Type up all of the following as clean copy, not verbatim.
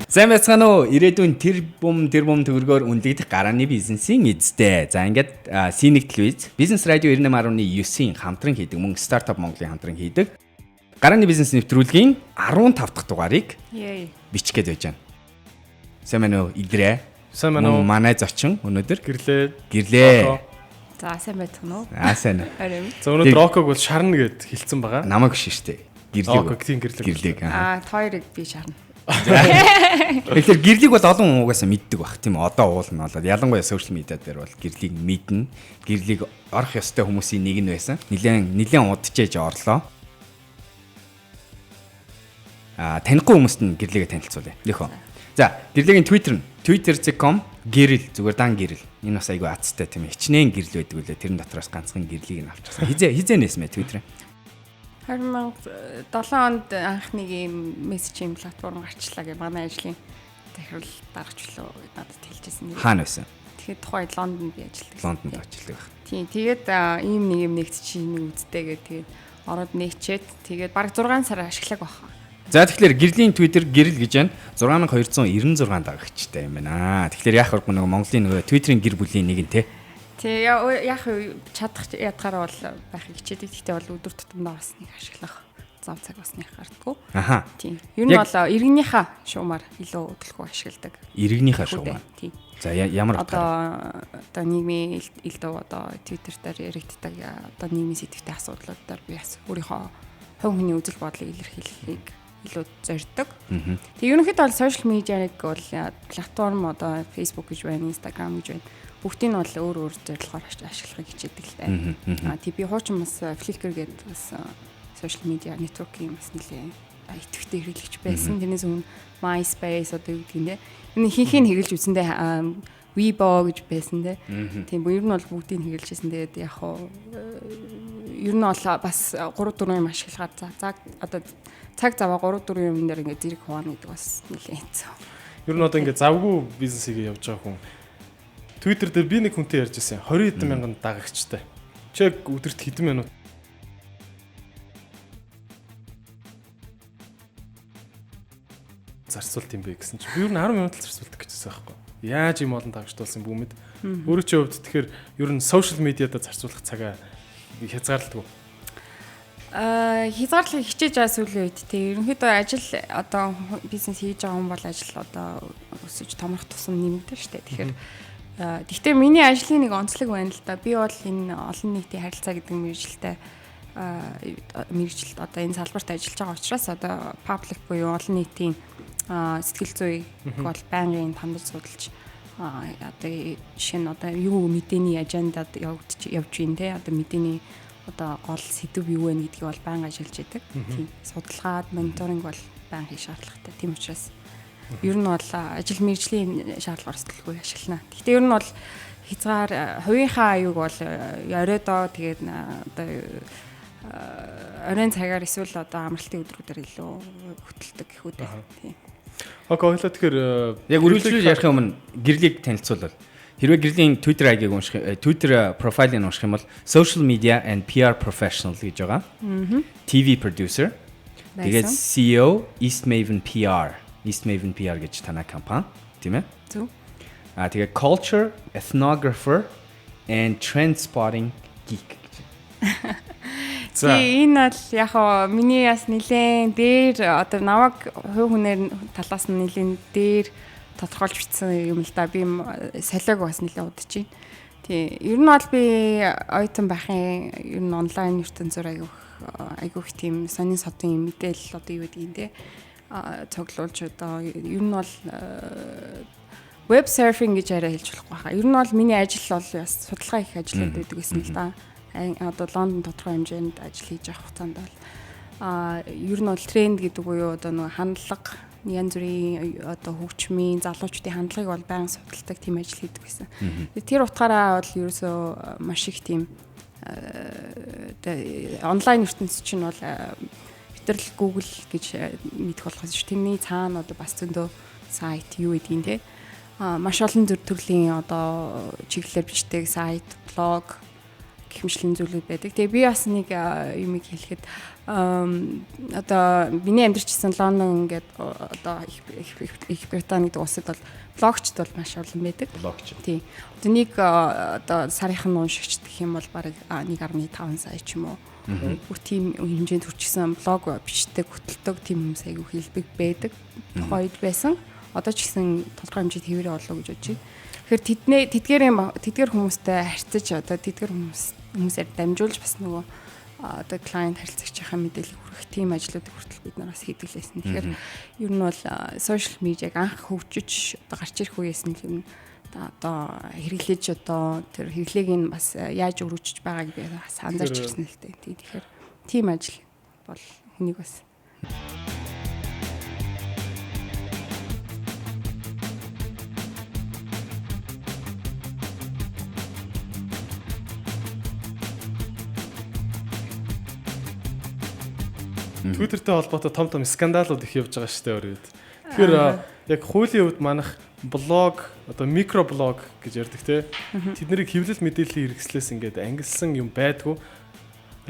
Сайн байцгаана уу? Ирээдүйн тэр бум тэр бум төгрөгөөр үнэлэгдэх гарааны бизнесийн эзтэй. За, ингээд Синик телевиз, Бизнес радио 98.9-ийн хамтран хийдэг, мөн Стартап Монголын хамтран хийдэг гарааны бизнес нэвтрүүлгийн 15 дахь дугаарыг бичих гээд байж байна. Сайн байна уу, Идрээ? Сайн байна уу? Манай зочин өнөөдөр Гэрлээ. Гэрлээ. За, сайн байцгаана уу? Аа, сайн уу. Орой минь. За, өнөөдөр Роког бол шарна гэд хэлсэн байгаа. Намайг биш шүү дээ. Гэрлийг. Роког, тийм, гэрлэг. Гэрлийг. Аа, тойрог би шарна. Тэгэхээр гэрлийг бол олон хүн угаасаа мэддэг байх, тийм үү? Одоо уул нь болоод ялангуяа social media дээр бол гэрлийг мэднэ. Гэрлийг орох ёстой хүмүүсийн нэг нь байсан. Нилээн нилээн удажээж орлоо. Аа, танихгүй хүмүүст нь гэрлийгээ танилцуулъя. Нөхөө. За, гэрлигийн Twitter нь twitter.com гэрэл, зүгээр дан гэрэл. Энэ бас айгүй азтай, тийм ээ. Хичнээн гэрэл байдаг үлээ. Тэрэн дотроос ганцхан гэрлийг нь авчихсан. Хизээ хизээ нээсэн мэ Twitter? 2007 онд анх нэг юм messaging платформ гарчлаа гэх манай ажлын захирал даргачлаа гэд надад хэлжсэн. Хаана байсан? Тэгэхээр тухайд Лондонд би ажилладаг. Лондонд ажилладаг байх. Тийм, тэгээд ийм нэг юм нэгт чи нэг үздэг гэх, тэгээд ороод нээчээд, тэгээд бараг 6 сар ашиглаг байх. За, тэгэхээр гэрлийн Twitter гэрэл гэж байна. 6296 дагагчтай юм байна. Тэгэхээр яах вэ, нөгөө Монголын нөгөө Twitter-ийн гэр бүлийн нэг нь те. Тий, яах вэ, чадах ядгаараа бол байхыг хичээдэг. Гэхдээ бол өдөр тутамдаа бас нэг ашиглах зав цаг бас нэг гардггүй. Тийм. Ер нь бол иргэнийхээ шуумаар илүү хөдөлгөөн ашигладаг. Иргэнийхээ шуумаар. Тийм. За, ямар утгаар? Одоо нийгмийн ил дуу, одоо Twitter дээр яригддаг одоо нийгмийн сэдвтэй асуудлууд дээр би бас өөрийнхөө хувь хүний үзэл бодлыг илэрхийлэхийг илүү зорддог. Тэгээ ерөнхийдөө бол social media-г бол платформ, одоо Facebook гэж байна, Instagram гэж байна. Бүгдийг нь бол өөр өөр зорилгоор ашиглахыг хичээдэг л дээ. Аа, тий, би хуучин бас Flickr гэдэг бас social media network-ийн бас нэлээ идэвхтэй хэрэглэгч байсан. Тэрнээс өмнө MySpace, одоо юу гэдэг юм те. Энэ ихэнхийг хэрэглэж үзсэндээ Weibo гэж байсан те. Тийм, ер нь бол бүгдийг хэрэглэж байсан. Тэгээд яг хуу ер нь бол бас 3 4 юм ашиглахаар за одоо цаг заваа 3 4 юм дээр ингээд зэрэг хуваана гэдэг бас нэлээд хэцүү. Ер нь одоо ингээд завгүй бизнес хийгээ явж байгаа хүн. Twitter дээр би нэг хүнтэй ярьж байсан. 20 хэдэн мянган дагагчтай. Чи яг өдөрт хэдэн минут зарцуулт юм бэ гэсэн чинь би ер нь 10 минут л зарцуулдаг гэжсэн байхгүй. Яаж юм олон дагагчтай болсон бүүмэд. Өөрөө чи хувьд тэгэхээр ер нь social media-да зарцуулах цагаа хязгаарладаг уу? Аа, хязгаарлахыг хичээж байгаа сүүлийн үед, тий, ерөнхийдөө ажил, одоо бизнес хийж байгаа хүн бол ажил одоо өсөж томрох тусам нэмэгдэн штэ. Тэгэхээр гэхдээ миний ажлын нэг онцлог байна л да. Би бол энэ олон нийтийн харилцаа гэдэг мэргэжилтэй мэргэжилт, одоо энэ салбарт ажиллаж байгаа учраас одоо public буюу олон нийтийн сэтгэл зүйг бол байнгын тандаж судалж, одоо жишээ нь одоо юу мэдээний agenda-д явагдаж явж байна те, одоо мэдээний одоо гол сэдэв юу вэ гэдгийг бол байнга ажиллаж яадаг. Тийм, судалгаад мониторинг бол байнга хийх шаардлагатай. Тийм учраас ер нь бол ажил мэргэжлийн шаардлагаар төлөвлөгөө ашиглана. Гэхдээ ер нь бол хязгаар хувийнхаа аюуг бол оройдоо, тэгээд одоо оройн цагаар эсвэл одоо амралтын өдрүүдээр илүү хөтэлдэг гэх үү дээ. Тийм. Okay, ойлоо, тэгэхээр Яг үргэлжлүүлж ярих өмнө гэрлийг танилцуулбал, хэрвээ гэрлийн Twitter ID-г унших, Twitter профайлыг унших юм бол social media and PR professional гэж байгаа. TV producer. Тэгээд CEO East Maven PR. East Maven PR гэж танай компани, тийм ээ? Зөв. А, тэгээд culture ethnographer and trend spotting geek гэж. За. Тий, энэ бол яг хоо миний бас нилээн дээр одоо намайг хувь хүнээр талаас нь нилээн дээр тодорхойлж бичсэн юм л да. Би солиог бас нилээн удаж байна. Тий, ер нь бол би оюутан байхын ер нь онлайн ертөнцөөр айгүйх айгүйх тийм сонин содын мэдээлэл, одоо юу гэдгийг те, цуглуулж, одоо ер нь бол web surfing гэж арай хэлж болохгүй хаа. Ер нь бол миний ажил бол бас судалгаа хийх ажлууд байдаг гэсэн л да. Одоо Лондон тодорхой хэмжээнд ажил хийж явах хугацаанд бол ер нь бол тренд гэдэг буюу одоо нэг хандлага, янз бүрийн одоо хөгжмийн, залуучдын хандлагыг бол байнга судалдаг тийм ажил хийдэг байсан. Тэр утгаараа бол ерөөсөө маш их тийм онлайн ертөнц чинь бол бид нар л Google гэж мэдэх болохоос ш. Тэрний цаана одоо бас зөндөө сайт, юу гэдгийг те, маш олон төрлийн одоо чиглэлээр бичдэг сайт, блог Гэх мэтлийн зүйлүүд байдаг. Тэгээ би бас нэг юмыг хэлэхэд одоо миний амьдарчсан Лондон ингээд одоо Их Британи гэдэг улсад бол блогчд бол маш олон байдаг. Блогч. Тийм. Одоо нэг одоо сарынхан уншигч гэх юм бол бараг 1.5 сая ч юм уу. Бүр тийм хэмжээнд хүрчихсэн блог бичдэг, хөтэлдэг тийм хүмүүс айгүй хэлбэг байдаг. Тухайн үед байсан. Одоо ч гэсэн тодорхой хэмжээнд хэвээрээ болов гэж бодож байна. Тэгэхээр тэдгээр хүмүүстэй харьцаж одоо тэдгээр хүмүүсээр дамжуулж бас нөгөө одоо клиент харилцагчийнхаа мэдээллийг хүргэх тийм ажлуудыг хүртэл бид нар бас хийдэг лээсэн. Тэгэхээр ер нь бол social media-г анх хөгжиж одоо гарч ирэх үеэс нь ер нь одоо хэрэглэж одоо тэр хэрэглээг нь бас яаж өргөжж байгааг би бас анзаарч ирсэн л дээ. Тэгэхээр тийм ажил бол хүнийг бас Twitter-тэй холбоотой том том скандалууд их явж байгаа шүү дээ өөр үед. Тэгэхээр яг хуулийн хувьд манайх блог одоо микроблог гэж ярьдаг те. Тэднийг хэвлэл мэдээллийн хэрэгслээс ингээд ангилсан юм байдгүй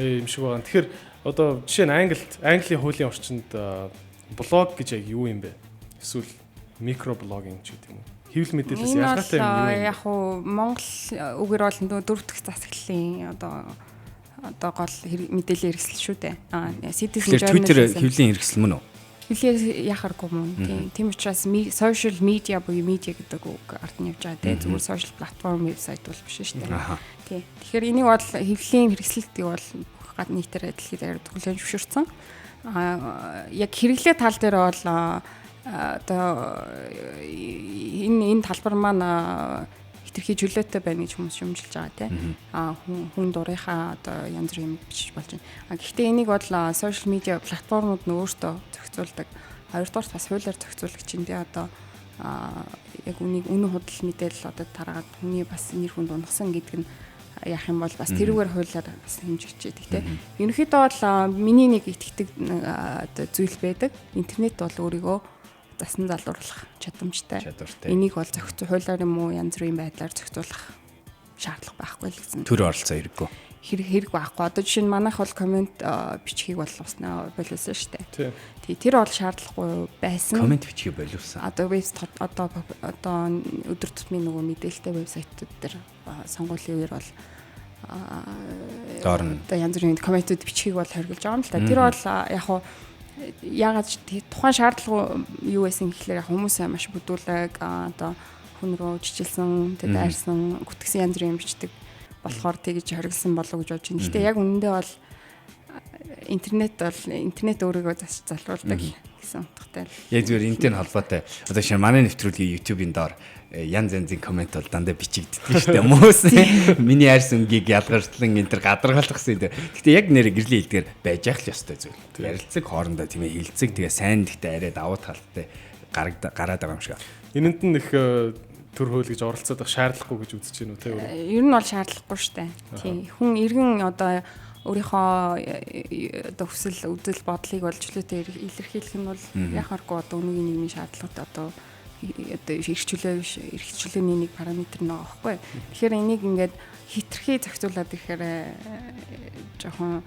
юм шиг байгаа. Тэгэхээр одоо жишээ нь Английн хуулийн орчинд блог гэж яг юу юм бэ? Эсвэл микроблогинг ч гэдэг юм уу? Хэвлэл мэдээлэлээс ялгаатай юм юу юм? Яг уу Монгол үгээр бол дөрөв дэх засаглалын одоо гол мэдээллийн хэрэгсэл шүү дээ. Citizen Journalism. Twitter хэвлэлийн хэрэгсэл мөн үү? Хэвлэлээр яхааргүй мөн. Тийм учраас social media буюу media гэдэг үг ард нь явж байгаа тийм. Зүгээр social platform website бол биш шүү дээ. Тийм. Тэгэхээр энийг бол хэвлэлийн хэрэгсэлтийг бол бүх гад нийтээр дэлхийд даяар хүлээн зөвшөөрсөн. Яг хэрэглээ тал дээр бол одоо энэ талбар маань хэтэрхий чөлөөтэй байна гэж хүмүүс шүүмжилж байгаа тийм. Хүн дурынхаа одоо янз бүрийн юм бичиж болж байна. Гэхдээ энийг бол social media платформуд нь өөртөө зохицуулдаг. Хоёрдугаарт бас хуулиар зохицуулах чинь тийм одоо яг үнийг үнэн худал мэдээлэл одоо тараагаад хүний бас нэр хүнд унахсан гэдэг нь яах юм бол бас тэрүүгээр хуулиар бас хэмжигдэж байдаг тийм. Ерөнхийдөө бол миний нэг итгэдэг одоо зүйл байдаг. Интернет бол өөрийгөө засан залруулах чадамжтай. Энийг бол хуулиар юм уу янз бүрийн байдлаар зохицуулах шаардлага байхгүй л гэсэн. Төр оролцоо хэрэггүй. Хэрэг байхгүй. Одоо жишээ нь манайх бол коммент бичгийг бол уснаа боловсон шүү дээ. Тий, тэр бол шаардлагагүй байсан. Коммент бичгийг боловсон. Одоо веб одоо өдөр тутмын нөгөө мэдээлэлтэй вебсайтууд дээр сонгуулийн үеэр бол доор нь одоо янз бүрийн комментүүд бичгийг бол хоригдж байгаа юм л та. Тэр бол яг хуу яагаад тухайн шаардлага юу байсан гэхлээр хүмүүс маш бүдүүлэг одоо хүн рүү чижилсэн, тэ дайрсан, гүтгсэн янз бүрийн юм бичдэг болохоор тэгж хоригдсан болов гэж бодож байна. Гэхдээ яг үнэндээ бол интернет өөрийгөө залруулдаг гэсэн утгатай. Яг зүгээр энэтэй холбоотой. Одоо шинэ манай нэвтрүүлгийн YouTube-ийн доор янз янзын коммент бол дандаа бичигддэг шүү дээ. Мөөс миний арьс өнгийг ялгартлан энэ төр гадаргалахсан энэ. Гэхдээ яг нэр гэрлийн хэлдгээр байж ах л ёстой зүйл. Ярилцэг хоорондоо тийм ээ хилцэг тэгээ сайн гэхдээ арай давуу талтай гараад байгаа юм шиг. Энэнд нь их төр хууль гэж оролцоод байх шаардлагагүй гэж үзэж байна уу те? Ер нь бол шаардлагагүй шүү дээ. Тийм. Хүн иргэн одоо өөрийнхөө одоо хүсэл үзэл бодлыг бол чөлөөтэй илэрхийлэх нь бол яхааргүй одоо өнөөгийн нийгмийн шаардлагат одоо эрх чөлөө биш, эрх чөлөөний нэг параметр нэг аахгүй. Тэгэхээр энийг ингээд хитрхи зохицуулаад ирэхээр жоохон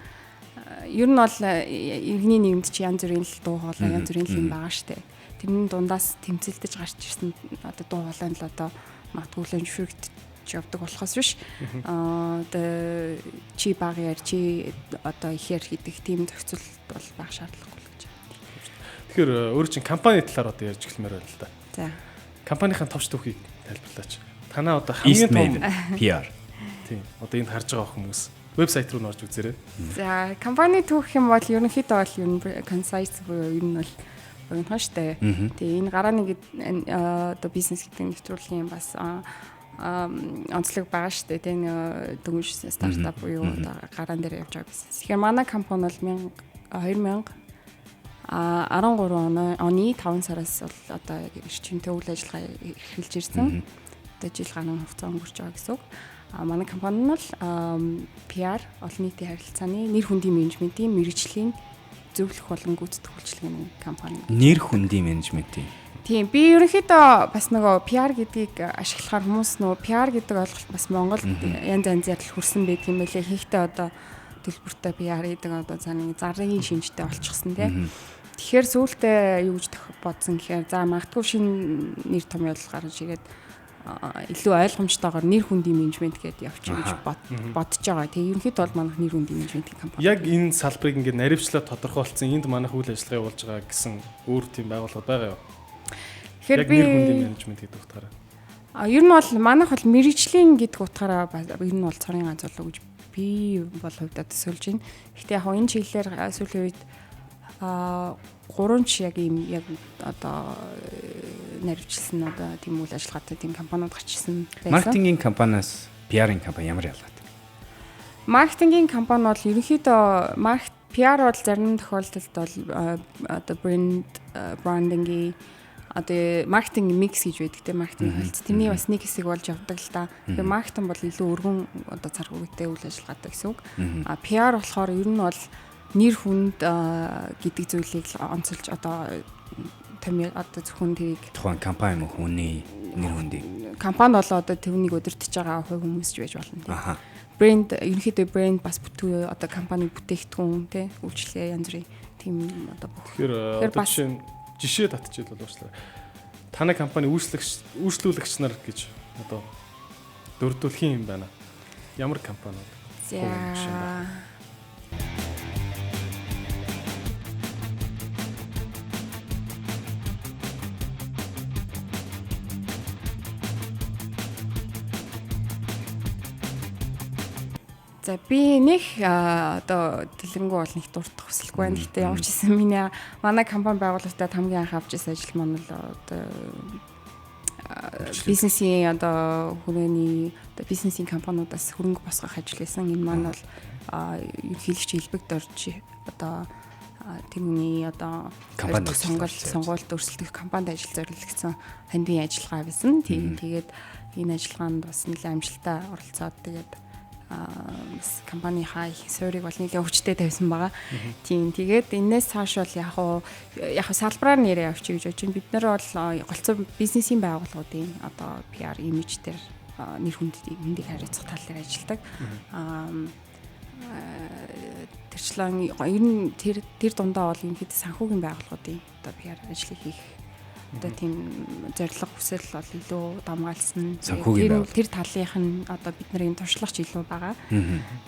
ер нь бол иргэний нийгэмд чи янз бүрийн л дуу хоолой, янз бүрийн л юм байгаа штэ. Тэрний дундаас тэмцэлдэж гарч ирсэн одоо дуу хоолой нь л одоо магадгүй хүлээн зөвшөөрөгдөж явдаг болохоос биш. Одоо чи бага яар, чи одоо ихээр хийдэг тийм зохицуулалт бол байх шаардлагагүй л гэж байна. Тэгэхээр өөр чинь компани талаар одоо ярьж эхлэмээр байна л да. За. Компанийн товч түүхийг тайлбарлаач. Танаа одоо хамгийн том PR. Тийм. Одоо энд харж байгаа хүмүүс вебсайт руу н орж үзээрэй. За, компани түүх юм бол ерөнхийдөө бол ер нь concise буюу ер нь бол богинохон штэ. Тэгээ энэ гарааны одоо бизнес гэдэг нэвтрүүлгийн бас онцлог байгаа штэ. Тэгээ дөнгөж стартап буюу одоо гараан дээр явж байгаа бизнес. Тэгэхээр манай компани бол 2013 оны 5 сараас бол одоо яг эрчимтэй үйл ажиллагаа эрхэлж ирсэн. Одоо жил гаруй хугацаа өнгөрч байгаа гэсэн үг. Манай компани нь бол PR, олон нийтийн харилцааны, нэр хүндийн менежментийн, мэргэжлийн зөвлөх болон гүйцэтгэх үйлчилгээний компани. Нэр хүндийн менежментийн. Тийм, би ерөнхийдөө бас нөгөө PR гэдгийг ашиглахаар хүмүүс нөгөө PR гэдэг ойлголт бас Монголд янз янзаар л хүрсэн байдаг юм байлээ. Хийхдээ одоо төлбөртэй PR гэдэг одоо цааны зарын шинжтэй болчихсон тий. Тэгэхээр сүүлдээ юу гэж бодсон гэхээр за магадгүй шинэ нэр томьёол гарч ирээд илүү ойлгомжтойгоор нэр хүндийн менежмент гэдээ явчих гэж бодож байгаа. Тэгээ ерөнхийдөө бол манайх нэр хүндийн менежментийн компани. Яг энэ салбарыг ингээд наривчлаад тодорхойлцсон энд манайх үйл ажиллагаа явуулж байгаа гэсэн өөр тийм байгууллага байгаа юу? Тэгэхээр би нэр хүндийн менежмент гэдэг утгаараа. Ер нь бол манайх бол мэрэгжлийн гэдэг утгаараа ер нь бол цорын ганц болов гэж би бол хувьдаа төсөөлж байна. Гэхдээ яг энэ чиглэлээр сүүлийн үед гурван ч яг ийм яг одоо наривчлсан одоо тийм үйл ажиллагаатай тийм компаниуд гарч ирсэн байсан. Маркетингийн компаниас PR-ын компани ямар ялгаатай? Маркетингийн компани бол ерөнхийдөө PR бол зарим тохиолдолд бол одоо брендингийн одоо маркетинг микс гэж байдаг те, маркетинг хэлц. Тэрний бас нэг хэсэг болж явдаг л да. Тэгэхээр маркетинг бол илүү өргөн одоо цар үедээ үйл ажиллагаатай гэсэн үг. А PR болохоор ер нь бол нэр хүнд гэдэг зүйлийг онцолж одоо томьёо одоо зөвхөн тэрийг тухайн компани юм уу хүний нэр хүндийг компани болоо одоо түүнийг удирдах байгаа хувь хүмүүс ч байж болно тийм. Брэнд ерөнхийдөө брэнд бас бүтээ одоо компани бүтээгдэхүүн тий үйлчлэгээ янз бүрийн тийм одоо бүх. Тэгэхээр одоо жишээ нь жишээ татчихвал уучлаарай. Танай компани үйлчлүүлэгч нар гэж одоо дурдвал юм байна. Ямар компаниуд? За. За би нэг одоо дэлгэрэнгүй бол нэг дурдах хүсэлгүй байна. Гэхдээ ямар ч гэсэн манай компани байгуулалтад хамгийн анх авч ирсэн ажил маань л одоо бизнесийн одоо хүрээний одоо бизнесийн компаниудаас хөрөнгө босгох ажил байсан. Энэ маань бол ерөнхийлөгч элбэгд орж одоо тэрний одоо сонголт өрсөлдөх компанид ажил зориулагдсан хандивын ажиллагаа байсан. Тийм, тэгээд энэ ажиллагаанд бас нэлээд амжилттай оролцоод тэгээд бас компанийнхаа их суурийг бол нэлээд өвчтэй тавьсан байгаа. Тийм, тэгээд энээс цааш бол яг салбараар нэрээ явчих гэж бодож байна. Бид нар бол голцоо бизнесийн байгууллагуудын одоо PR имиж дээр нэр хүндийг харьцах тал дээр ажилладаг. Тэрчлэн ер нь тэр дундаа бол ерөнхийдөө санхүүгийн байгууллагуудын одоо PR ажлыг хийх одоо тийм зорилго хүсэл бол илүү дамгаалсан. Тэр талынх нь одоо бидний туршлагач илүү байгаа.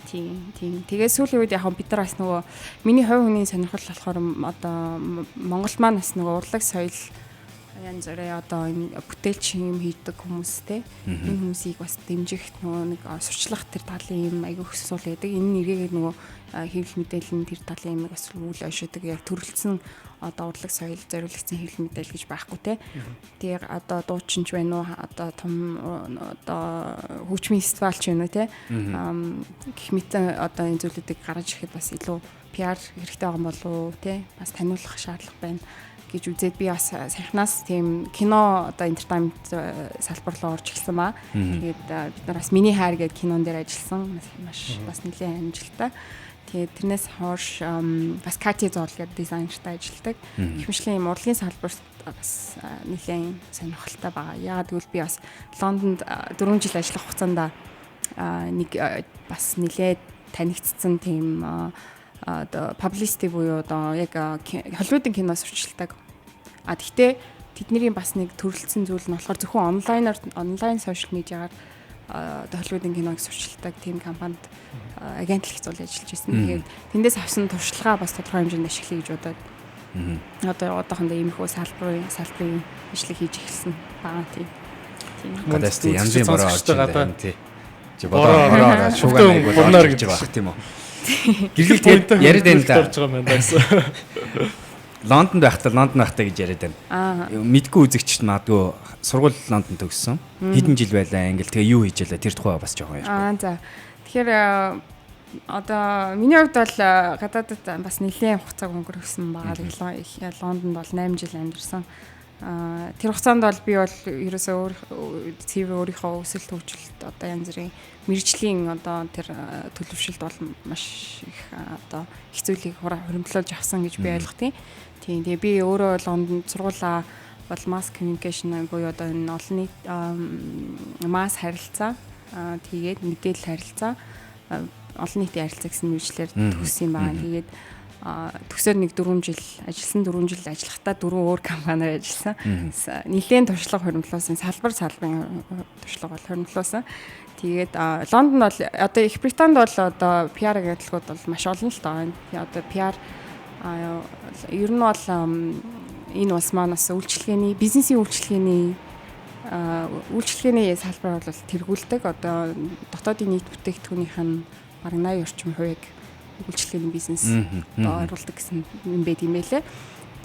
Тийм, тийм. Тэгээд сүүлийн үед яг бид нар бас нөгөө миний хувь хүний сонирхол болохоор одоо Монгол маань бас нөгөө урлаг соёл янз бүрийн одоо энэ бүтээлч юм хийдэг хүмүүс те энэ хүмүүсийг бас дэмжих нөгөө нэг сурчлах тэр талын юм айгүй хүсэл байдаг. Энэ нэргээд нөгөө хэвлэл мэдээлэл нь тэр талын юмыг бас үл ойшоодаг. Яг төрөлцсөн одоо урлаг соёл зориулагдсан хэвлэл мэдээлэл гэж байхгүй те. Тэгээ одоо дуучин ч байна уу, одоо том одоо хөгжмийн фестивал ч байна уу те. Гэх мэт одоо энэ зүйлүүдийг гаргаж ирэхэд бас илүү PR хэрэгтэй байгаа юм болов уу те. Бас таниулах шаардлага байна гэж үзээд би бас саяхнаас тийм кино одоо entertainment салбар руу орж эхэлсэн ба. Тэгээд бид нар бас Миний хайр гэдэг кинон дээр ажилласан. Маш бас нэлээд амжилттай. Тэгээд тэрнээс хойш бас Кати Зол гэдэг дизайнертай ажилладаг. Хэмжлийн юм урлагийн салбарт бас нэлээд сонирхолтой байгаа. Яагаад гэвэл би бас Лондонд 4 жил ажиллах хугацаанд нэг бас нэлээд танигдсан тийм одоо publicity буюу одоо яг Холливуудын кино сурчилдаг. А тэгтээ тэдний бас нэг төрөлцсөн зүйл нь болохоор зөвхөн онлайн сошиал медиагаар одоо Холливуудын киног сурчилдаг тийм компанид агентлаг зүйл ажиллаж байсан. Тэгээд тэндээс авсан туршлагаа бас тодорхой хэмжээнд ашиглая гэж бодоод одоо одоохондоо иймэрхүү салбарын ажлыг хийж эхэлсэн байгаа тийм. Гадаас янзын бороо орж байна тий. Чи бороо ороо шуугаа нэг борноор гэж байх тийм үү. Гэрлэг яриад байна да. Орж байгаа юм байна гэсэн. Лондонд байхдаа гэж яриад байна. Мэдгүй үзэгчд магадгүй сургууль Лондонд төгссөн. Хэдэн жил байлаа англи тэгээ юу хийж ялаа тэр тухай бас жоохон яриа. За. Тэгэхээр одоо миний хувьд бол гадаадд бас нэлээд хугацааг өнгөрөөсөн байгаа. Лондонд бол 8 жил амьдарсан. Тэр хугацаанд бол би бол ерөөсөө CV өөрийнхөө өсөлт хөгжилт одоо янз бүрийн мэргэжлийн одоо тэр төлөвшөлт бол маш их одоо их зүйлийг хуримтлуулж авсан гэж би ойлгох тийм. Тийм, тэгээ би өөрөө Лондонд сургуулаа бол mass communication буюу одоо энэ олон нийт масс харилцаа, тэгээд мэдээлэл харилцаа, олон нийтийн харилцаа гэсэн мэргэжлээр төгссөн юм байна. Тэгээд төгсөөд нэг 4 жил ажилласан, 4 жил ажиллахдаа 4 өөр компаниар ажилласан. Нилээн туршлага хуримтлуулсан, салбарын туршлага бол хуримтлуулсан. Тэгээд Лондон бол одоо Их Британд бол одоо PR агентлагууд бол маш олон л таа. Одоо PR ер нь бол энэ улс маань бас үйлчилгээний, бизнесийн үйлчилгээний салбар бол тэргүүлдэг. Одоо дотоодын нийт бүтээгдэхүүнийх нь бараг 80 орчим хувийг үйлчилгээний бизнес одоо оруулдаг гэсэн юм байд юм байлээ.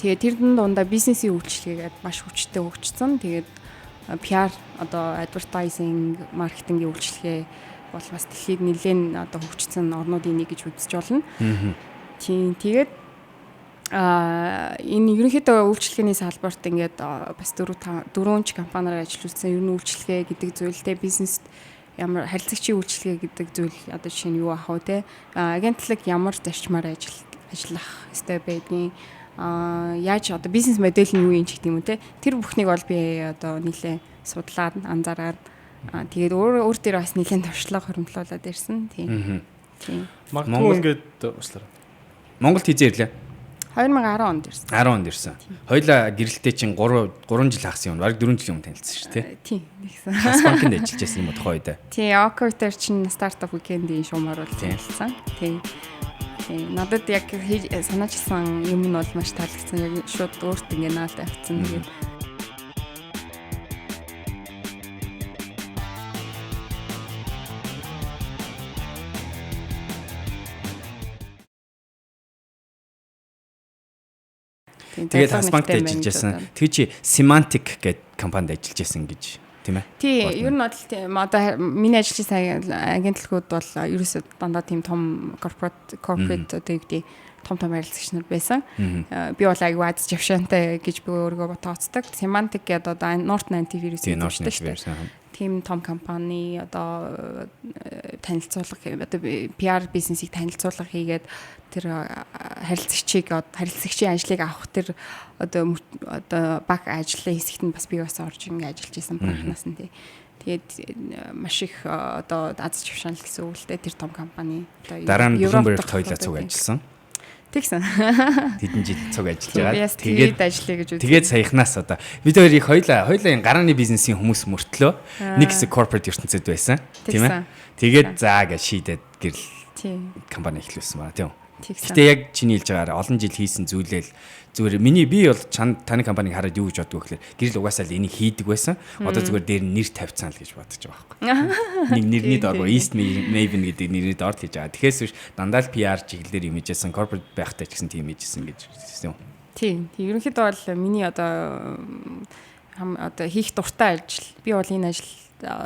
Тэгээд тэр дундаа бизнесийн үйлчилгээгээд маш хүчтэй хөгжсөн. Тэгээд PR одоо advertising, маркетингийн үйлчилгээ бол бас дэлхийд нэлээд одоо хөгжсөн орнуудын нэг гэж үзэж болно. Тийм, тэгээд энэ ерөнхийдөө үйлчилгээний салбарт ингээд бас 4 ч компаниар ажиллуулсан. Ер нь үйлчилгээ гэдэг зүйлтэй бизнест ямар харилцагчийн үйлчилгээ гэдэг зүйл одоо жишээ нь юу ах вэ те, агентлаг ямар зарчмаар ажиллах ёстой байдгийг, яаж одоо бизнес модель нь юу юм ч гэдэг юм уу те, тэр бүхнийг бол би одоо нэлээд судлаад анзаараад тэгээд өөр дээр бас нэлээд туршлага хуримтлуулад ирсэн. Тийм. Тийм. Магадгүй ингээд уучлаарай. Монголд хэзээ ирлээ? 2010 онд ирсэн. 10 онд ирсэн. Хоёлаа гэрэлтэй чинь 3 жил хагас юм. Бараг 4 жилийн өмнө танилцсан шүү дээ. Тийм, нэгсэн. Хас банкнд ажиллаж байсан юм уу тухайн үед? Тийм, Окойтер чинь стартап уикендийн шуумаар бол танилцсан. Тийм. Тийм. Надад яг санаачилсан юм нь бол маш таалагдсан. Яг шууд өөрт ингээ наалт авцсан. Тэгээд Тэгээд Хас банкт ажиллаж байсан. Тэр чи Semantic гэдэг компанид ажиллаж байсан гэж тийм ээ? Тийм, ер нь бол тийм. Одоо миний ажиллаж байсан агентлагууд бол ерөөсөө дандаа тийм том corporate одоо юу гэдэг том харилцагч нар байсан. Би бол аягүй аз жавшаантай гэж би өөрийгөө тооцдог. Semantic гэдэг одоо Norton Antivirus гэдэг шүү дээ. Тийм том компани одоо танилцуулга одоо PR бизнесийг танилцуулга хийгээд тэр харилцагчийн ажлыг авах тэр одоо баг ажлын хэсэгт нь бас би бас орж ингэ ажиллаж исэн анхнаас нь тий. Тэгээд маш их одоо аз жавшаан л гэсэн үг л дээ тэр том компани. Одоо дараа нь Bloomberg хоёлаа цуг ажилласан. Тэгсэн. Хэдэн жил цуг ажиллаж байгаа. Тэгээд ажиллая гэж үзсэн. Тэгээд саяхнаас одоо бид хоёр их хоёлаа энэ гарааны бизнесийн хүмүүс мөртлөө нэг хэсэг corporate ертөнцид байсан. Тийм ээ. Тэгээд заа гэж шийдээд гэрэл компани эхлүүлсэн байна тийм үү. Гэтэ яг чиний хэлж байгаагаар олон жил хийсэн зүйлээ л зүгээр миний би бол таны компаниг хараад юу гэж боддог вэ гэхээр гэрэл угаасаа л энийг хийдэг байсан. Одоо зүгээр дээр нь нэр тавьцсан л гэж бодож байгаа байхгүй. Нэг нэрний доор East Maven гэдэг нэрний доор хийж байгаа. Тэгэхээс биш дандаа л PR чиглэлээр юм хийжсэн, corporate байхтай ч гэсэн тийм хийжсэн гэж хэлсэн юм. Тийм. Ерөнхийдөө бол миний одоо хийх дуртай ажил. Би бол энэ ажил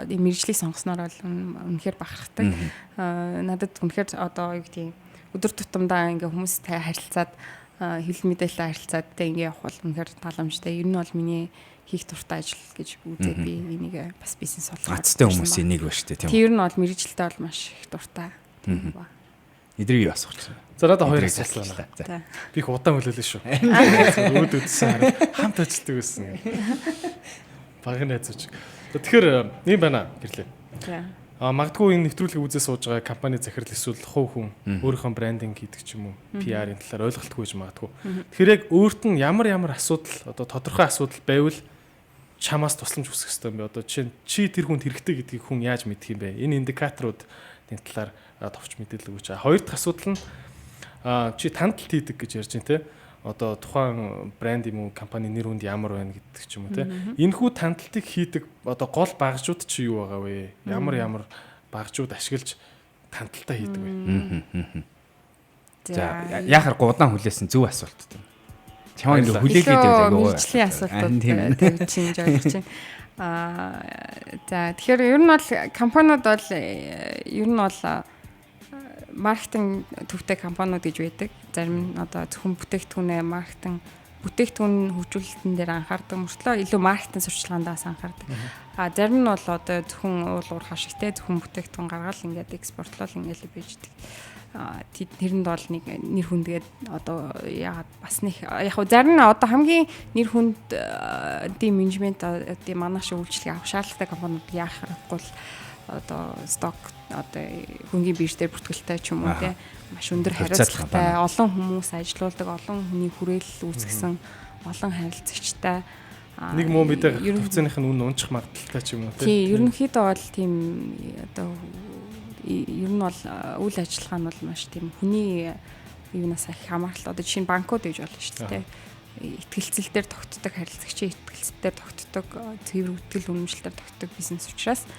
мэргэжлийг сонгосноор бол үнэхээр бахархдаг. Надад үнэхээр одоо юу гэдэг өдөр тутамдаа ингээ хүмүүстэй харилцаад хэвлэл мэдээлэлтэй харилцаад тэ ингээ явах бол үнэхээр таламжтай. Ер нь бол миний хийх дуртай ажил гэж үзээд би энийг бас бизнес болгох. Азтай хүмүүсийн нэг ба штэ тийм. Тэр нь бол мэргэжилтэй бол маш их дуртай. Тийм ба. Эдрийг юу асуух вэ? За надад хоёр асуулт байна. Би их удаан хүлээлээ шүү. Өөд үдсэн хараа хамт ажилладаг байсан. Багын найзууч. Тэгэхээр ийм байна гэрлээ. За. Магадгүй энэ нэвтрүүлгийг үзээ сууж байгаа компани захирал эсвэл хувь хүн өөрийнхөө брендинг хийдэг ч юм уу PR-ын талаар ойлголтгүй гэж магадгүй. Тэгэхээр яг өөрт нь ямар ямар асуудал одоо тодорхой асуудал байвал чамаас тусламж хүсэх ёстой юм бэ? Одоо жишээ нь чи тэр хүнд хэрэгтэй гэдгийг хүн яаж мэдэх юм бэ? Энэ индикаторуудын талаар товч мэдээлэл өгөөч. Хоёр дахь асуудал нь чи тандалт хийдэг гэж ярьж байна те. Одоо тухайн брэнд юм уу компани нэр хүнд ямар байна гэдэг ч юм уу те. Энэхүү тандалтыг хийдэг одоо гол багжууд чи юу байгаа вэ? Ямар ямар багжууд ашиглаж тандалтаа хийдэг вэ? За яхаар гудаан хүлээсэн зөв асуулт тийм. Чамаа ингэ хүлээгээд байв айгүй. Мэргэжлийн асуултууд тавьж чинь ойлгож байна. За тэгэхээр ер нь бол компаниуд бол ер нь бол маркетинг төвтэй компаниуд гэж байдаг. Зарим нь одоо зөвхөн бүтээгдэхүүнээ маркетинг бүтээгдэхүүн хөгжүүлэлтэн дээр анхаардаг мөртлөө илүү маркетинг сурчлагандаас анхаардаг. А зарим нь бол одоо зөвхөн уул уурхай шиг те зөвхөн бүтээгдэхүүн гаргаал ингээд экспортлол ингээд л бийждэг. Тэрэнд бол нэг нэр хүндгээд одоо яагаад бас нэг яг хуу зарим нь одоо хамгийн нэр хүндийн менежмент одоо манайх шиг үйлчлэгийг авах шаардлагатай компаниуд яах аргагүй л одоо сток одоо хөнгөн бирж дээр бүртгэлтэй ч юм уу те маш өндөр хариуцлагатай олон хүмүүс ажилуулдаг, олон хүний хүрээлэл үүсгэсэн, олон харилцагчтай нэг муу мэдээ хувьцааных нь үн унчих магадлалтай ч юм уу те. Тийм, ерөнхийдөө бол тийм одоо ер нь бол үйл ажиллагаа нь бол маш тийм хүний юунаас их хамааралтай. Одоо жишээ нь банкуд гэж болно шүү дээ. Итгэлцэл дээр тогтдог, харилцагчийн итгэлцэл дээр тогтдог, цэвэр үтгэл үнэмшил дээр тогтдог бизнес учраас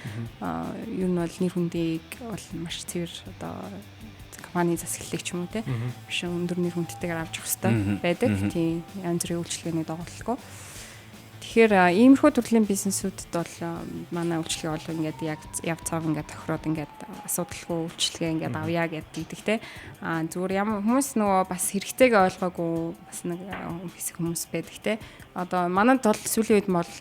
ер нь бол нэр хүндийг бол маш цэвэр одоо компани засаглалыг ч юм уу те маш өндөр нэр хүндтэйгээр авч явах хэрэгтэй байдаг. Тийм, янз бүрийн үйлчилгээний дагуулгүй. Тэгэхээр иймэрхүү төрлийн бизнесүүдэд бол манай үйлчилгээ бол ингээд яг яв цав ингээд тохироод ингээд асуудалгүй үйлчилгээ ингээд авъя гэдэг те. А зүгээр ямар хүмүүс нөгөө бас хэрэгцээгээ ойлгоогүй бас нэг хэсэг хүмүүс байдаг те. Одоо манайд бол сүүлийн үед бол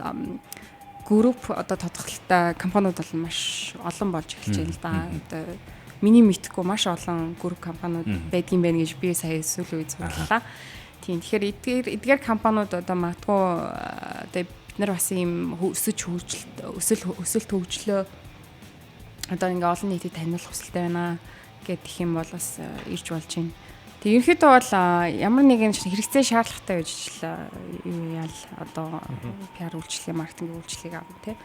групп одоо тодорхойлолтой компаниуд бол маш олон болж эхэлж байна л да. Одоо миний мэдхгүй маш олон групп компаниуд байдгийн байна гэж би сая сүүлийн үед судлаа. Тийм, тэгэхээр эдгээр компаниуд одоо магадгүй одоо бид нар бас ийм өсөж хөгжил өсөлт хөгжлөө одоо ингээ олон нийтэд таниулах хүсэлтэй байна гэдэг юм бол бас ирж болж байна. Тэг ерөнхийдөө бол ямар нэгэн хэрэгцээ шаардлагатай байж юу яал одоо PR үйлчилгээ, маркетинг үйлчилгээг авна тий.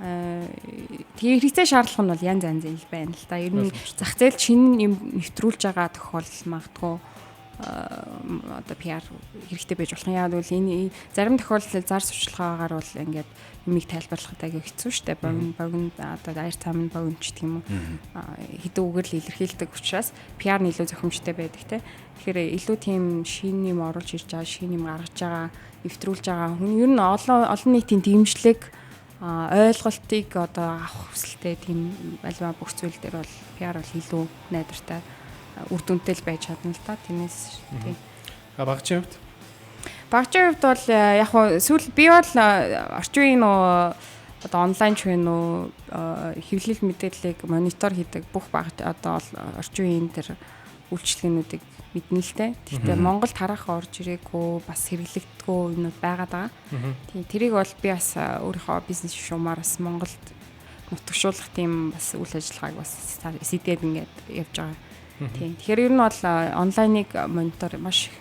Тэгээ хэрэгцээ шаардлага нь бол янз янзын л байна л да. Ер нь зах зээл шинэ юм нэвтрүүлж байгаа тохиолдол магадгүй одоо PR хэрэгтэй байж болох юм. Яг бол энэ зарим тохиолдолд зар сурчлагаагаар бол ингээд юмыг тайлбарлахад аягүй хэцүү шттэ. Богино одоо аяр цам нь богино ч гэх юм уу. Хэдэн үгээр л илэрхийлдэг учраас PR нь илүү зохимжтой байдаг те. Тэгэхээр илүү тийм шинэ юм оруулж ирж байгаа, шинэ юм гаргаж байгаа, нэвтрүүлж байгаа хүн ер нь олон нийтийн дэмжлэг ойлголтыг одоо авах хүсэлтэй тийм альва бүх зүйл дээр бол PR бол илүү найдвартай үр дүнтэй л байж чадна л да. Тэрнээс тийм. А багчийн хувьд? Багчийн хувьд бол яг хуу сүүл би бол орчин үеийн нөө одоо онлайн ч вэ нөө хэвлэл мэдээллийг монитор хийдэг бүх баг одоо орчин үеийн тэр үйлчилгээнүүдийг мэднэ л дээ. Гэхдээ Монголд харах орж ирээгүй бас хэрэглэгддэггүй юмнууд байгаад байгаа. Тийм, тэрийг бол би бас өөрийнхөө бизнес шуумаар бас Монголд нутагшуулах тийм бас үйл ажиллагааг бас сэдээд ингээд явж байгаа. Тийм. Тэгэхээр ер нь бол онлайныг монитор маш их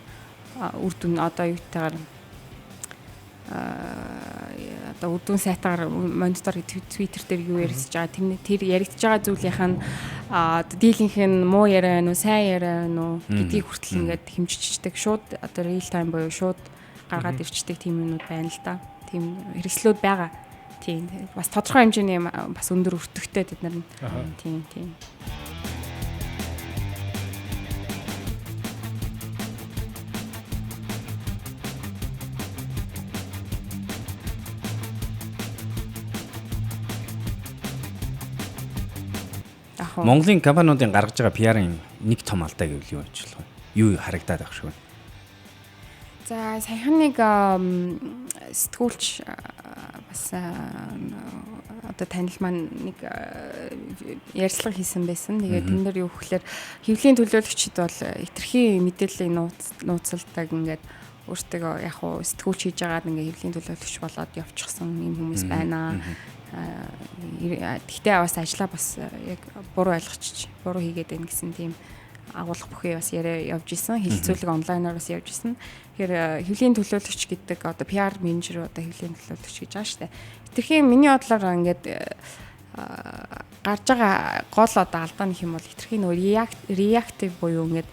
үр дүн одоо юутайгаар одоо үр дүн сайтаар монитор Twitter дээр юу яригдж байгаа тэр яригдж байгаа зүйлийнх нь дийлэнх нь муу яриа байна уу, сайн яриа байна уу гэдгийг хүртэл ингээд хэмжчихдэг. Шууд одоо real time буюу шууд гаргаад ирчдэг тийм юмнууд байна л да. Тийм хэрэгслүүд байгаа. Тийм. Бас тодорхой хэмжээний бас өндөр өртөгтэй тэд нар нь. Тийм, тийм. Монголын компаниудын гаргаж байгаа PR-ын нэг том алдаа гэвэл юу гэж болох вэ? Юу харагдаад байх шиг вэ? За саяхан нэг сэтгүүлч бас одоо танил маань нэг ярилцлага хийсэн байсан. Тэгээд тэн дээр юу гэхээр хэвлэлийн төлөөлөгчд бол хэтэрхий мэдээллийн нууцлдаг ингээд өөртөө яг хуу сэтгүүлч хийж байгаад ингээд хэвлэлийн төлөөлөгч болоод явчихсан юм хүмүүс байна. Гэхдээ бас ажлаа бас яг буруу ойлгочих, буруу хийгээд байна гэсэн тийм агуулга бүхий бас яриа явж исэн. Хилцүүлэг онлайнаар бас явж исэн. Тэгэхээр хэвлэлийн төлөөлөгч гэдэг одоо PR менежер одоо хэвлэлийн төлөөлөгч гэж байгаа шүү дээ. Хэтэрхий миний бодлоор ингээд гарч байгаа гол одоо алдаа нь хэм бол хэтэрхий нөгөө reactive буюу ингээд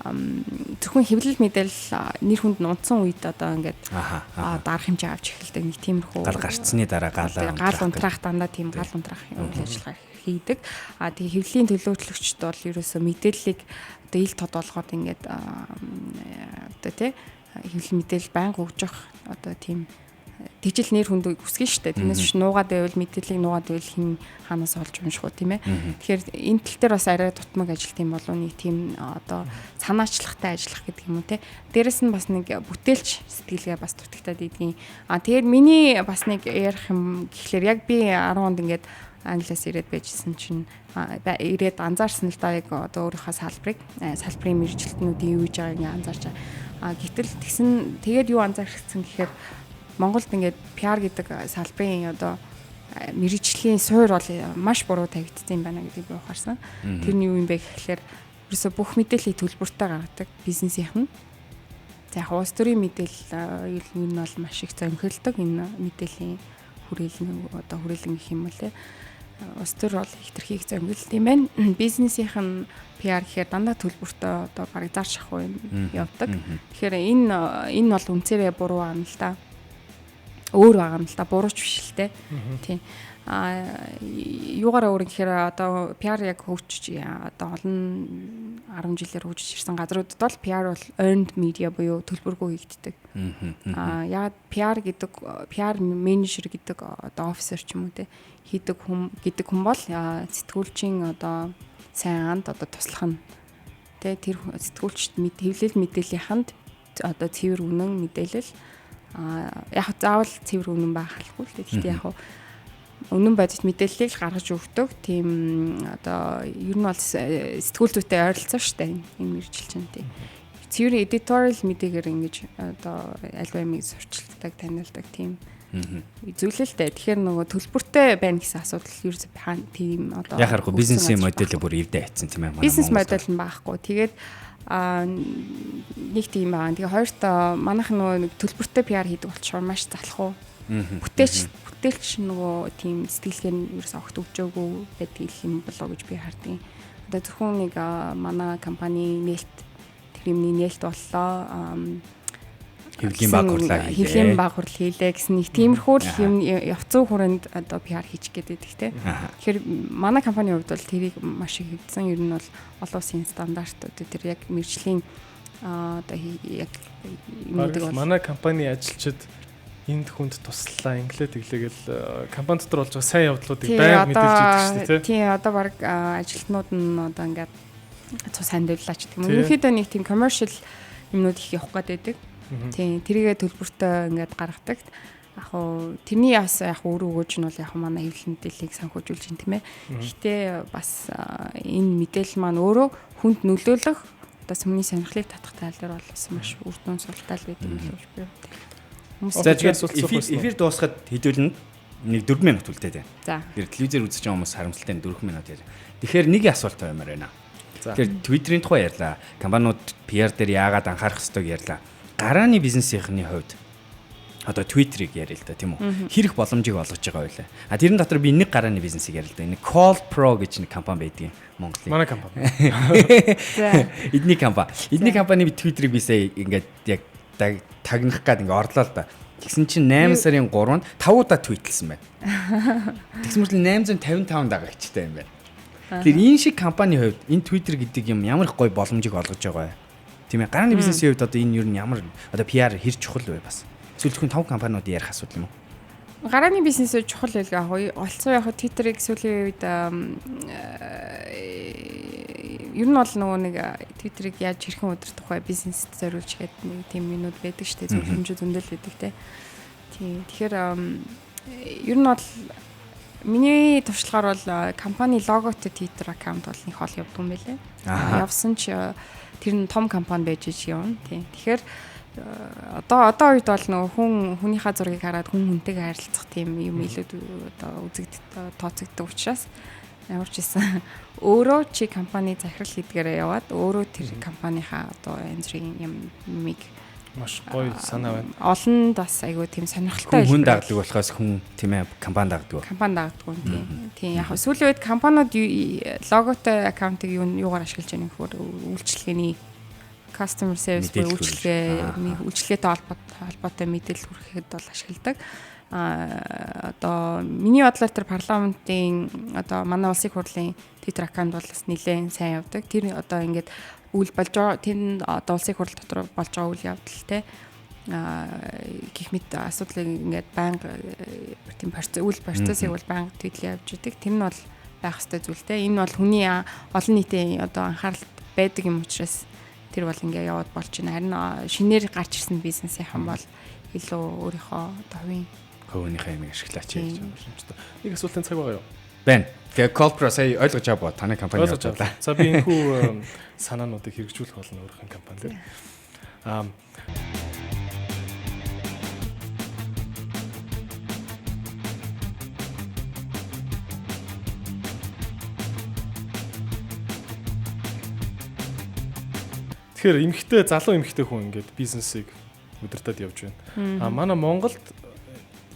зөвхөн хэвлэл мэдээлэл нэр хүнд нунцсан үед одоо ингээд дарах хэмжээ авч эхэлдэг нэг тиймэрхүү гал гарцсны дараа гал унтраах дандаа тийм гал унтраах үйл ажиллагаа хийдэг. А тэгээ хэвлэлийн төлөөлөгчд бол ерөөсөө мэдээллийг одоо ил тод болгоод ингээд одоо тий хэвлэл мэдээлэл байнга өгж явах одоо тийм Тэгжил нэр хүндийг үсгэн штэ. Тэрнээс биш нуугаад байвал, мэдээллийг нуугаад байвал хэн хаанаас олж унших уу, тийм ээ. Тэгэхээр энэ тал дээр бас арай дутмаг ажилт юм болов, нэг тийм одоо санаачлагтай ажиллах гэдэг юм уу, те. Дээрэс нь бас нэг бүтээлч сэтгэлгээ бас дутагтаад идэгин. А тэгээд миний бас нэг ярих юм гэхлээр яг би 10 онд ингээд Англиас ирээд байжсэн чинь ирээд анзаарсан л да, яг одоо өөрийнхөө салбарын мэргэжилтнүүдийн юу хийж байгааг ингээд анзаарч байгаа. А гэтэл тэгсэн, тэгээд юу анзаарчихсан гэхээр Монголд ингээд PR гэдэг салбарын одоо мэргэжлийн суур бол маш буруу тавигдсан юм байна гэдгийг би ухаарсан. Тэр нь юу юм бэ гэхлээр ерөөсө бүх мэдээллийг төлбөртэй гаргадаг бизнесийнх нь. За яг улс төрийн мэдээлэл юу нь бол маш их зөнхөлдөг, энэ мэдээллийн хүрээлэн, одоо хүрээлэн гэх юм уу те. Улс төр бол их тэрхийг зөнгөлт юм байна. Бизнесийнх нь PR гэхээр дандаа төлбөртэй, одоо бараг зар шахуу юм явдаг. Тэгэхээр энэ бол үнцээрээ буруу байгаа юм л да. Өөр байгаа юм л да. Бурууч биш л те. Тийм. А юугаараа өөр гэхээр одоо PR яг хөгжиж, одоо олон 10 жилээр хөгжиж ирсэн газруудад бол PR бол earned media буюу төлбөргүй хийгддэг. А яагаад PR гэдэг, PR менежер гэдэг, одоо officer ч юм уу те, хийдэг хүн гэдэг хүн бол сэтгүүлчийн одоо сайн анд одоо туслах нь те, тэр сэтгүүлчд хэвлэл мэдээллийнхэнд одоо цэвэр үнэн мэдээлэл, а яг заавал цэвэр үнэн байх албагүй л дээ. Гэхдээ яг үнэн бодит мэдээллийг л гаргаж өгдөг. Тийм, одоо ер нь бол сэтгүүл зүйтэй ойролцоо штэ энэ мэргэжил чинь тийм. Цэвэр editorial мэдээгээр ингэж одоо альва юмыг сурчилдаг, танилдаг тийм зүйлээ л дээ. Тэгэхээр нөгөө төлбөртэй байна гэсэн асуудал ерөөсө тийм одоо Яг харахгүй бизнесийн модель бүр эвдээ хайцсан, тийм ээ. Бизнес модель нь байхгүй. Тэгээд нэг тийм байгаа. Тэгээ хоёрт манайх нөгөө нэг төлбөртэй PR хийдэг болчихоор маш залхуу. Бүтээлч нөгөө тийм сэтгэлгээ нь ерөөсө огт өгчөөгүй байдаг юм болоо гэж би хардیں۔ Одоо зөвхөн нэг манай компани нээлт, тэр юмны нээлт боллоо, хэвлэлийн баг хурлаа хийлээ. Хэвлэлийн баг хурал хийлээ гэсэн нэг тиймэрхүү л юм явцсан хүрээнд одоо PR хийчих гээд байдаг те. Тэгэхээр манай компанийн хувьд бол тэрийг маш их хэвдсэн. Ер нь бол олон улсын стандартууд тэр яг мэргэжлийн одоо яг юмнуудыг бол манай компани ажилчид энд хүнд туслаа, инглээ тэглээгээл компани дотор болж байгаа сайн явдлуудыг байнга мэдээлж идэг шүү дээ, тий. Одоо баг ажилтнууд нь одоо ингээд цус хандивлаа ч гэх юм. Ерөнхийдөө нэг тийм commercial юмнууд их явах гээд байдаг. Тийм, тэрийгэ төлбөртэй ингээд гаргадаг. Яг хуу тэрний бас яг үр өгөөж нь бол яг манай хэвлэл мэдээллийг санхүүжүүлж юм, тийм ээ. Гэхдээ бас энэ мэдээлэл маань өөрөө хүнд нөлөөлөх, одоо сүмний сонирхлыг татах тал дээр бол бас маш үр дүн султай л байдаг юм л гэж би боддог. За тэгээд эфир дуусахад хэдүүлнэ нэг 4 минут үлдээд байна. За. Тэр телевизээр үзэж байгаа хүмүүс харамсалтай 4 минут яаж. Тэгэхээр нэг асуулт баймаар байна. Тэгэхээр Twitter-ийн тухай ярьлаа. Компаниуд PR дээр яагаад анхаарах ёстойг ярьлаа. Гарааны бизнесийнхний хувьд одоо Twitter-ыг яриа л да, тийм үү? Хэрэг боломжийг олгож байгаа байлаа. А тэрэн дотор би нэг гарааны бизнесийг яриа л да. Энэ Call Pro гэж нэг компани байдгийн Монголын. Манай компани. За. Эдний компани. Эдний компани Twitter-ыг би сая ингээд яг тагнах гад ингээд орлоо л да. Тэгсэн чинь 8 сарын 3-нд 5 удаа твитлсэн байна. Тэгсэн мэт 855 дагагчтай юм байна. Тэгэхээр энэ шиг компани хувьд энэ Twitter гэдэг юм ямар их гоё боломжийг олгож байгаа вэ? Тийм ээ. Гарааны бизнесийн хувьд одоо энэ юу нь ямар одоо PR хэр чухал вэ бас? Эсвэл зөвхөн том компаниуд ярих асуудал юм уу? Гарааны бизнесүүд чухал байлгаа яг. Олцоо яг Twitter-ыг сүүлийн үед ер нь бол нөгөө нэг Twitter-ыг яаж хэрхэн удирдах вэ? Бизнест зориулж гээд нэг тийм юмнууд байдаг шүү дээ. Зөвлөмжүүд зөндөл байдаг те. Тийм. Тэгэхээр ер нь бол миний туршлагаар бол компани логотой Twitter аккаунт бол нэг хол явдаг юм байлээ. Явсан ч тэр нь том компани байж ич явна. Тийм. Тэгэхээр одоо үед бол нөгөө хүн хүнийхээ зургийг хараад хүн хүнтэйгээ харилцах тийм юм илүү одоо үзэгддэг, тооцогддог учраас ямар ч байсан өөрөө чи компани захирал хийдгээрээ яваад өөрөө тэр компанийнхаа одоо янз бүрийн юмыг маш гоё санаа байна. Олонд бас айгүй тийм сонирхолтой хүн дагдаг болохоос хүн, тийм ээ, компани дагдаг. Компани дагдаг тийм. Тийм, яг сүүлийн үед компаниуд логотой аккаунтыг юугаар ашиглаж байгаа юм гэхээр үйлчилгээний customer service буюу үйлчилгээтэй холбоотой мэдээлэл хүргэхэд бол ашигладаг. Одоо миний бодлоор тэр парламентын одоо манай улсын хурлын Twitter аккаунт бол бас нэлээд сайн явдаг. Тэр одоо ингээд үйл болж байгаа, тэр одоо улсын хурал дотор болж байгаа үйл явдал те Гэх мэт асуудлыг ингээд байнга тийм үйл процессыг бол байнга төдлөө явж идэг. Тэр нь бол байх ёстой зүйл те. Энэ бол хүний олон нийтийн одоо анхааралд байдаг юм учраас тэр бол ингээ яваад болж байна. Харин шинээр гарч ирсэн бизнесийнхэн бол илүү өөрийнхөө одоо хувийн хувийнхээ юмыг ашиглаач гэж боломжтой. Нэг асуултын цаг байгаа юу? Байна. Тэгээ Colpro сая ойлгож аваа танай компани явуулаа. За би энэхүү санаануудыг хэрэгжүүлэх болно өөрийнхөө компани дээр. Тэгэхээр эмэгтэй залуу эмэгтэй хүн ингээд бизнесийг удирдах явж байна. А манай Монголд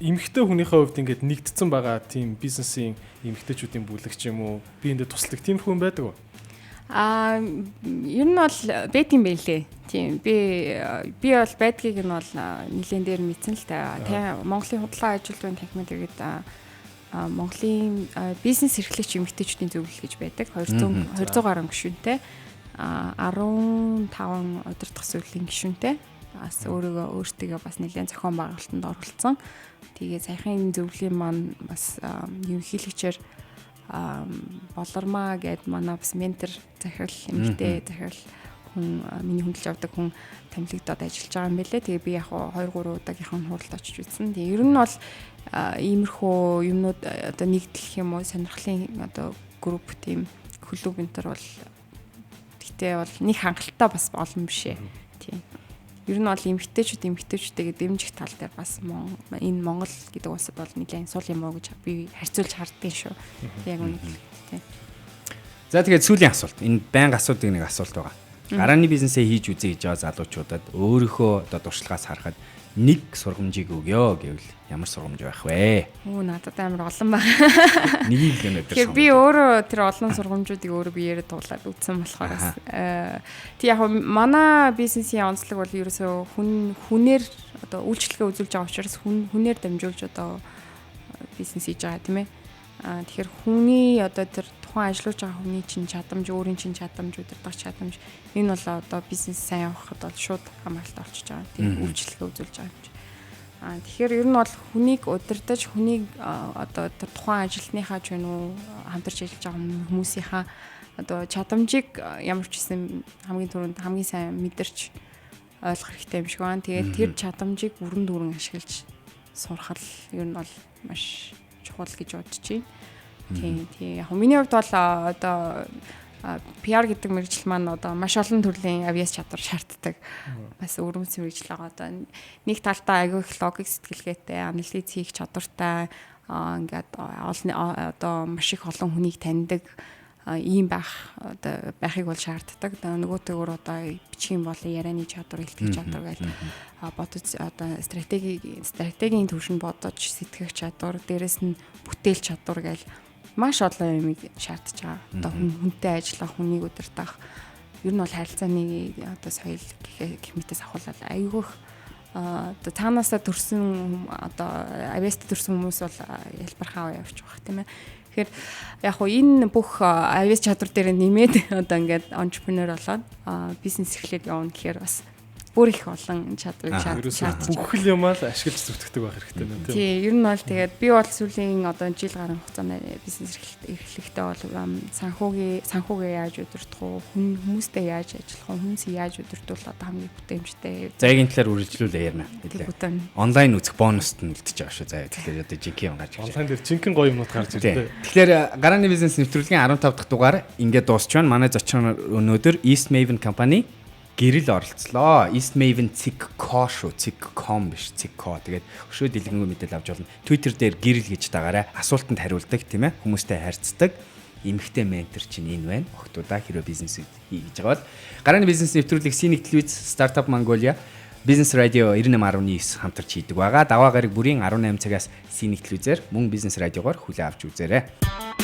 эмэгтэй хүнийхээ хувьд ингээд нэгдсэн байгаа тийм бизнесийн эмэгтэйчүүдийн бүлэг ч юм уу биендээ тусалдаг тиймэрхүү юм байдаг уу? Аа ер нь бол байт юм байлээ. Тийм би бол байдгийг нь бол нэлээд дээр мэдсэн л та. Тийм Монголын худлаа ажилтны танхимд иргэд Монголын бизнес эрхлэгч эмэгтэйчүүдийн зөвлөл гэж байдаг. 200 гаруй гишүүнтэй. 15 удирдах зүйлийн гишүүнтэй. Бас өөртөө бас нэлээд зохион байгуулалтанд оролцсон. Тэгээ саяхан зөвлөлийн маань бас ерөнхийлөгчөөр Болормаа гэд манай бас ментор захирал эмэгтэй захирал хүн миний хүндэлж авдаг хүн томилогдоод ажиллаж байгаа юм байлээ. Тэгээ би яг 2 3 удаагийнхан хуралд очиж үзсэн. Тэгээ ер нь бол иймэрхүү юмнууд одоо нэгдлэх юм уу сонирхлын одоо групп тийм клуб энэ төр бол гэтээ бол нэг хангалттай бас олон биш ээ. Тийм. Ер нь бол эмэгтэйчүүд эмэгтэйчүүдтэйгээ дэмжих тал дээр бас энэ Монгол гэдэг улсад бол нэлээд сул юм уу гэж би харьцуулж харддаг шүү. Яг үнэ. Тийм. За тэгээд сүүлийн асуулт. Энэ байнга асуудаг нэг асуулт байгаа. Гарааны бизнесээ хийж үзье гэж байгаа залуучуудад өөрийнхөө одоо туршлагаас харахад нэг сургамжийг өгөө гэвэл ямар сургамж байх вэ? Үу надад амар олон байна. Нэг л өнөдөр. Тэгэхээр би өөрөө тэр олон сургамжуудыг өөрөө биеэрээ туулаад үзсэн болохоор бас тэг яг манай бизнесийн онцлог бол ерөөсөө хүнээр одоо үйлчлэгээ үзүүлж байгаа учраас хүнээр дамжуулж одоо бизнес хийж байгаа тийм ээ. Тэгэхээр хүний одоо тэр тухайн ажиллаж байгаа хүний чинь чадамж, өөрийн чинь чадамж, удирдах чадамж энэ бол одоо бизнес сайн явахад бол шууд хамааралтай болчихж байгаа. Тийм үйлчлэгээ үзүүлж байгаа юм чи. Тэгэхээр ер нь бол хүнийг удирдах, хүнийг одоо тэр тухайн ажилтныхаа ч вэ үү хамтарч ажиллаж байгаа хүмүүсийнхаа одоо чадамжийг ямар ч гэсэн хамгийн түрүүнд хамгийн сайн мэдэрч ойлгох хэрэгтэй юм шиг байна. Тэгээд тэр чадамжийг бүрэн дүүрэн ашиглаж сурах л ер нь бол маш чухал гэж бодож байна. Тийм тийм. Яг миний хувьд бол одоо PR гэдэг мэргэжил маань одоо маш олон төрлийн авиас чадвар шаарддаг. Бас өрөмс мэргэжил байгаа. Одоо нэг талдаа аягүй их логик сэтгэлгээтэй, анализ хийх чадвартай, ингээд олон одоо маш их олон хүнийг таньдаг ийм байх одоо байхыг бол шаарддаг. Нөгөөтэйгөр одоо бичих юм бол ярианы чадвар, илтгэх чадвар гэж бодож одоо стратегийн түвшинд бодож сэтгэх чадвар, дээрэс нь бүтээл чадвар гэж маш олон юмыг шаардж байгаа. Одоо хүнтэй ажиллах, хүнийг удирдах, ер нь бол харилцааны одоо соёл гэх мэтээс ахуулаад айгүйх одоо цаанаасаа төрсэн одоо авиаст төрсэн хүмүүс бол ялбархаа явж байгаа тийм ээ. Тэгэхээр яг хуу энэ бүх авиас чадвар дээр нэмээд одоо ингээд entrepreneur болоод бизнес эрхлээд явна гэхээр бас бүр их олон чадварыг шаардж бүх л юмаа л ашиглаж зүтгэдэг байх хэрэгтэй нэ тийм. Тийм, ер нь бол тэгээд би бол сүүлийн одоо жил гаруй хугацаанд бизнес эрхлэхдээ бол санхүүгээ яаж удирдах уу, хүмүүстэй яаж ажиллах уу, хүмүүсийг яаж удирдвал одоо хамгийн бүтээмжтэй. За яг энэ талаар үргэлжлүүлээ ярина. Онлайн үзэх бонуст нь үлдчихэж байгаа шүү. За тэгэхээр одоо жинхэнэ юм гарч ирж байна. Онлайн дээр жинхэнэ гоё юмнууд гарч ирдээ. Тэгэхээр гарааны бизнес нэвтрүүлгийн 15 дахь дугаар ингээд дуусч байна. Манай зочин өнөөдөр East Maven компани гэрэл оролцлоо. East Maven .co шүү. .com биш, .co. Тэгээд өшөө дэлгэнгүй мэдээлэл авч болно. Twitter дээр гэрэл гэж дагаарай. Асуултанд хариулдаг тийм ээ. Хүмүүстэй харьцдаг. Эмэгтэй ментор чинь энэ байна. Охтуудаа хэрвээ бизнес хий гэж байгаа бол гарааны бизнес нэвтрүүлэг Синик телевиз, Startup Mongolia, Business Radio 98.9 хамтарч хийдэг байгаа. Даваа гараг бүрийн 18 цагаас Синик телевизээр мөн Business Radio-гоор хүлээн авч үзээрэй.